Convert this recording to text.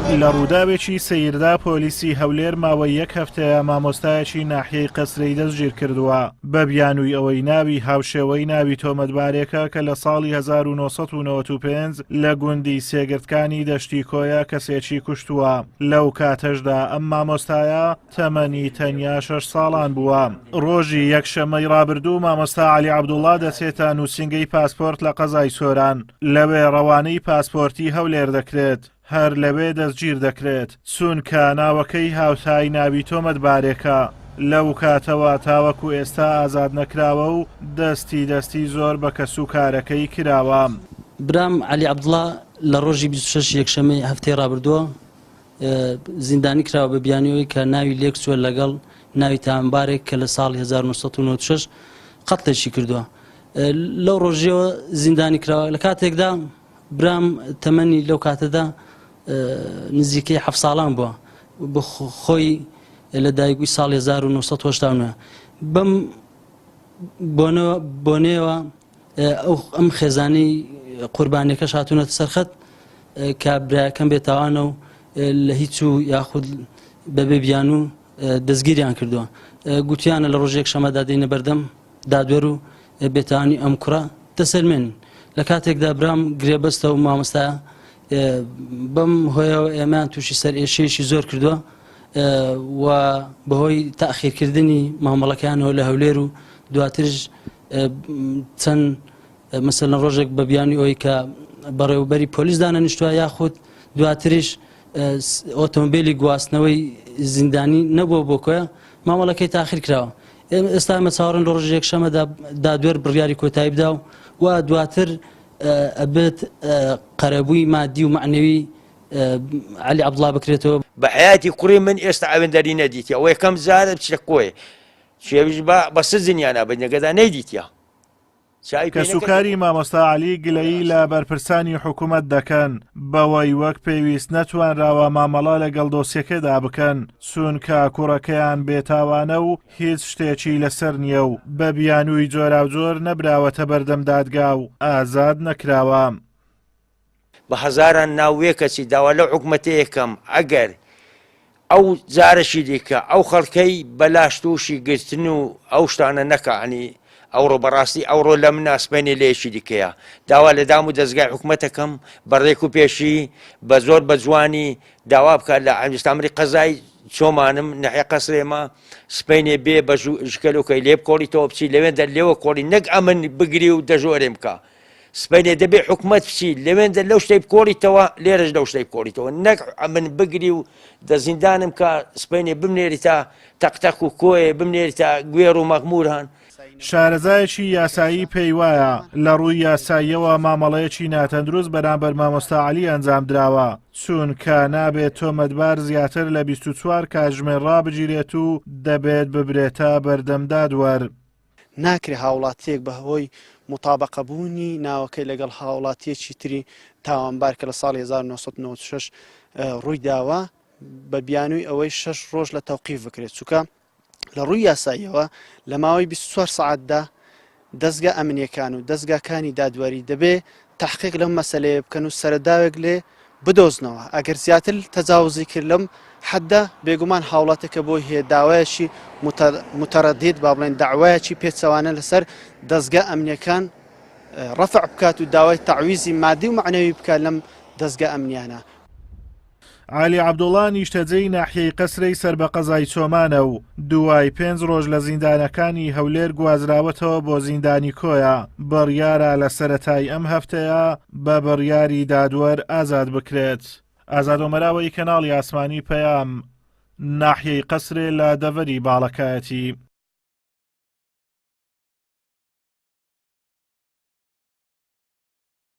لە ڕووداوێکی سەیردا پۆلیسی هەولێر ماوەی یەک هەفتەیە مامۆستایەکی ناحیەی قەسرەی دەستگیرکردووە بە بیانووی ئەوەی ناوی هاوشێوەی ناوی تۆمەتبارێکە کە لە ساڵی 1995 لە گوندی سێگردکانی دەشتی کۆیە کەسێکی کوشتووە لەو کاتەشدا ئەم مامۆستایە تەمەنی تەنیا شەش ساڵان بووە. ڕۆژی یەکشەممەی ڕابردوو مامۆستا عەلی عەبدوڵا دەچێتە نووسینگەی پاسپۆرت لە قەزای سۆران، لەوێ ڕەوانەی پاسپۆرتی هەولێر دەکرێت، هەر لەوێ دەستگیر دەکرێت، چونکە ناوەکەی هاوتای ناوی تۆمەتبارێکە، لەو کاتەوە تاوەکو ئێستا ئازاد نەکراوە و دەستی دەستی زۆر بە کەسوکارەکەی کراوە. برام عەلی عەبدوڵا لە ڕۆژی 26 یەکشەممەی هەفتەی ڕابردووە زیندانی کراوە بە بیانووی ئەوەی کە ناوی لێک چووە لەگەڵ ناوی تاوانبارێک کە لە ساڵی 1996 قەتڵێکی کردووە لەو ڕۆژیەوە زیندانی کراوە لە کاتێکدا برام تەمەنی لەو کاتەدا نزیکەی ه ساڵان بووە بۆ خۆی لە دایکوی ساڵ 1970 بەم بۆنەوە ئەو ئەم خێزانەی قوربانیەکەش هاتوونەتە سەرخەت کە برایەکەم بێتاوانە و لە هیچ و یاخود بەبێ بیانوو دەستگیریان کردووە گوتیانە لە ڕۆژێک شەمەدا دێنە بەردەم دادوەر و بێتاوانی ئەم کوڕە دەسەلمێن لە کاتێکدا برام گرێبەستە و مامۆستا بەم هۆیەوە ئێمەیان تووشی سەر ئێشەیەکی زۆر کردووە و بەهۆی تاخیرکردنی مامەڵەکانەوە لە هەولێر و دواترش چەند مەسەلەن ڕۆژێک بە بیانی ئەوی کە بەڕێوبەری پۆلیس دانەنیشتووە یاخود دواتریش ئۆتۆمبیلی گواستنەوەی زیندانی نەبووە بۆ کۆیە مامەڵەکەی تاخیر کراوە ئێستا ئەمە چاوەڕێن لە ڕۆژی یەکشەمەدا دادوەر بڕیاری کۆتایی بدا و دواتر ئەبێت قەرەبووی مادی و معنەوی عەلی عەبدوڵا بکرێتەوە. بە حەیاتی کوڕی من ئێستا ئەوێندەری نەدیتیە ئەوە یەکەم جارە بچێ کۆیە چێویش بە بە سجنیانا بە نەگەدا نەیدیتیە چاوی پێ نەکردیە. کەسوکاری مامۆستا عەلی گلەیی لە بەرپرسانی حکومەت دەکەن بەوەی وەک پێویست نەتوانراوە مامەڵە لەگەڵ دۆسیەکەدا بکەن، چونکە کوڕەکەیان بێتاوانە و هیچ شتێکی لەسەر نییە و بە بیانووی جۆراوجۆر نەبراوەتە بەردەم دادگا و ئازاد نەکراوە. بە هەزاران ناو وێ کەچی داوا لەو حکومەتەیە کەم ئەگەر ئەو جارەکی دیکە ئەو خەڵکەی بەلاش تووشی گرتن و ئەو شتانە نەکا ئەنی ئەوڕۆ بەڕاستی ئەوڕۆ لە منە سبەینێ لە یەکی دیکەیە داوا لە دام و دەزگای حکومەتەکەم بە ڕێک و پێشی بە زۆر بە جوانی داوا بکات لە ئەنجستامری قەزای چۆمانم نەحیە قەسرێمە سبەینێ بێ بە ژکەلۆکەی لێ بکۆڵیتەوە بچی لەوێندە لێوە کۆڵی نەک ئەمن بگری و دەژۆرێم بکە سبەینێ دەبێ حکومەت بچی لەوێندە لەو شتەی بکۆڵیتەوە لێرەش لەو شتەی بکۆڵیتەوە نەک ئەمن بگری و دە زیندانم کە سبەینێ بمنێریتە تەقتەق و کۆیە بمنێریتە گوێڕ و مەغموران. شارەزایەکی یاسایی پێیوایە، لە ڕووی یاساییەوە مامەڵەیەکی ناتەندروست بەرامبەر مامۆستا عەلی ئەنجامدراوە، چونکە نابێت تۆمەتبار زیاتر لە 24 کاتژمێر ڕابگیرێت و دەبێت ببرێتە بەردەم دادوەر. ناکرێت هاوڵاتییەک بە هۆی موتابەقەبوونی ناوەکەی لەگەڵ هاوڵاتییەکی تری تاوانبار کە لە ساڵی 1996 ڕووی داوە بە بیانووی ئەوەی شەش ڕۆژ لە تەوقیف بکرێت چونکە لە ڕووی یاساییەوە لە ماوەی 24 سەعاتدا دەزگا ئەمنیەکان و دەزگاکانی دادوەری دەبێ تەحقیق لەم مەسەلەیە بکەن و سەرەداوێک لێ بدۆزنەوە ئەگەر زیاتر تەجاوزی کرد لەم حەدە بێگومان هاوڵاتەکە بۆی هەیە داوایەکی متەرەدید با بڵێن داوایەکی پێچەوانە لەسەر دەزگا ئەمنیەکان ڕەفع بکات و داوای تەعویزی مادی و مەعنەوی بکات لەم دەزگا ئەمنیانە. عەلی عەبدوڵا نیشتەجێی ناحیەی قەسرێی سەر بە قەزای چۆمانە و دوای پێنج ڕۆژ لە زیندانەکانی هەولێر گوازراوەتەوە بۆ زیندانی کۆیە، بڕیارە لە سەرەتای ئەم هەفتەیە بە بڕیاری دادوەر ئازاد بکرێت. ئازاد ئۆمەراوەیی کەناڵی ئاسمانی پەیام، ناحیەی قەسرێ لە دەڤەری باڵەکایەتی.